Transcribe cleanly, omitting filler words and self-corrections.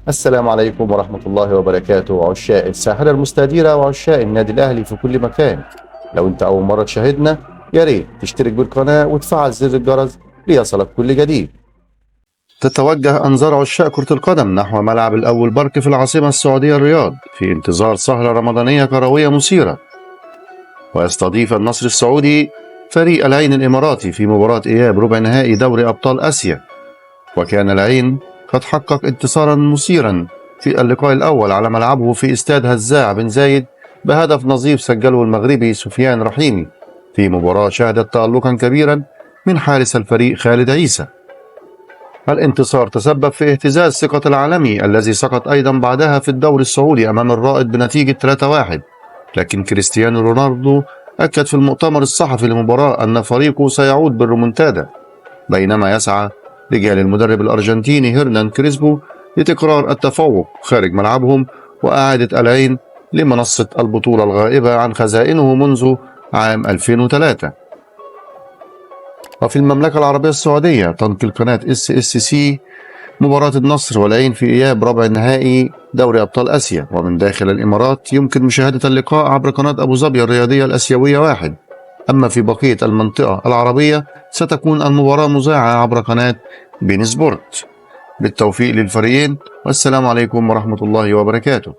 السلام عليكم ورحمة الله وبركاته، عشاق الساحرة المستديرة وعشاق النادي الأهلي في كل مكان. لو أنت أول مرة تشاهدنا يا ريت تشترك بالقناة وتفعل زر الجرس ليصلك كل جديد. تتوجه أنظار عشاق كرة القدم نحو ملعب الأول بارك في العاصمة السعودية الرياض في انتظار سهرة رمضانية كروية مثيرة. ويستضيف النصر السعودي فريق العين الإماراتي في مباراة إياب ربع نهائي دوري أبطال آسيا. وكان العين قد حقق انتصارا مثيرا في اللقاء الأول على ملعبه في استاد هزاع بن زايد بهدف نظيف سجله المغربي سفيان رحيمي في مباراة شهدت تألقا كبيرا من حارس الفريق خالد عيسى. الانتصار تسبب في اهتزاز ثقة العالمي الذي سقط أيضا بعدها في الدوري السعودي أمام الرائد بنتيجة 3-1، لكن كريستيانو رونالدو أكد في المؤتمر الصحفي للمباراة أن فريقه سيعود بالريمونتادا، بينما يسعى رجال المدرب الأرجنتيني هيرنان كريسبو لتكرار التفوق خارج ملعبهم وإعادة العين لمنصة البطولة الغائبة عن خزائنه منذ عام 2003. وفي المملكة العربية السعودية تنقل قناة SSC مباراة النصر والعين في إياب ربع النهائي دوري أبطال آسيا، ومن داخل الإمارات يمكن مشاهدة اللقاء عبر قناة أبو ظبي الرياضية الآسيوية 1. أما في بقية المنطقة العربية ستكون المباراة مذاعة عبر قناة بين سبورت. بالتوفيق للفريقين، والسلام عليكم ورحمة الله وبركاته.